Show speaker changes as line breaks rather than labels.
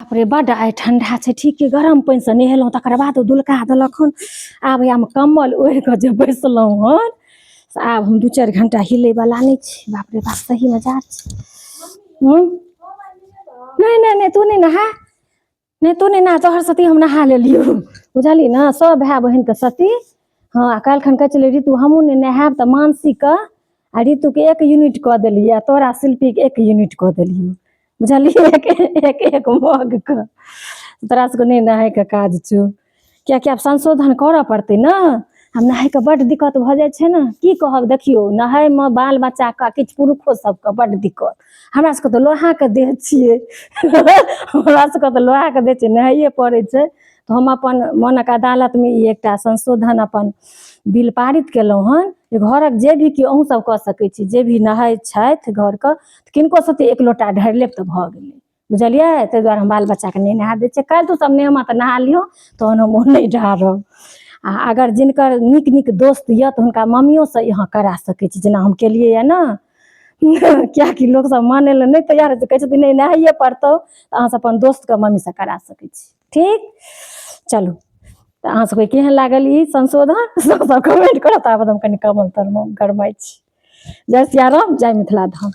बाप रे, बड्ड आइ ठंडा छै। ठीके गरम पानिसँ नहेलहुँ तकर बाद ओ दुलका देलक हन। आब हैया हम कम्बल ओढ़ि कऽ जे बैसलहुँ हन से आब हम 2-4 घंटा हिलैवला नहि छी। बाप रे बाप, सहीमे जाड़ छै। हूँ, नहि नहि नहि, तू नहि नहा, नहि तू नहि नहा, तोहर सती हम नहा लेलियौ, बुझलही ने? सब भाय बहिनके सती। हँ, आ काल्हिखन कहै छलै ऋतु हमहूँ नहि नहायब, तऽ मानसीके आ ऋतुके 1 यूनिट कऽ देलियै आ तोरा शिल्पीके 1 यूनिट कऽ देलियौ, बुझलियै? एक एक एक मगके तोरा सबके नहि नहायके काज छौ, किएकि आब संशोधन करऽ पड़तै ने। आब नहायके बड्ड दिक्कत भऽ जाइ छै ने, की कहब। देखियौ, नहायमे बाल बच्चाके किछु पुरुषो सबके बड्ड दिक्कत। हमरा सबके तऽ लोहाके देह छियै, हमरा सबके तऽ लोहाके देह छियै, नहाइए पड़ै छै। तऽ हम अपन मोनक अदालतमे ई एकटा संशोधन अपन बिल पारित केलहुँ हन जे घरक जे भी केओ, अहूँ सब कऽ सकै छी, जे भी नहाय छथि घरके, किनको सती एक लोटा ढारि लेब तऽ भऽ गेलै, बुझलियै? ताहि दुआरे हम बाल बच्चाके नहि नहा दै छियै। काल्हि तू सब नहेबऽ तऽ नहा लिहऽ, तहन हम ओ नहि ढारब। आ अगर जिनकर नीक नीक दोस्त यऽ तऽ हुनका मम्मियोसँ अहाँ करा सकै छी, जेना हम केलियै यऽ ने। किएकि लोक सब मानै लए नहि तैयार होइ छै, कहै छथिन नहि, नहाइए पड़तौ। तऽ अहाँ सब अपन दोस्तके मम्मीसँ करा सकै छी। ठीक, चलू तऽ अहाँ सबके केहन लागल ई संशोधन, सब कमेंट करब। ताबत हम कनि कमल तरमे गरमाइ छी। जय सियाराम, जय मिथिला धाम।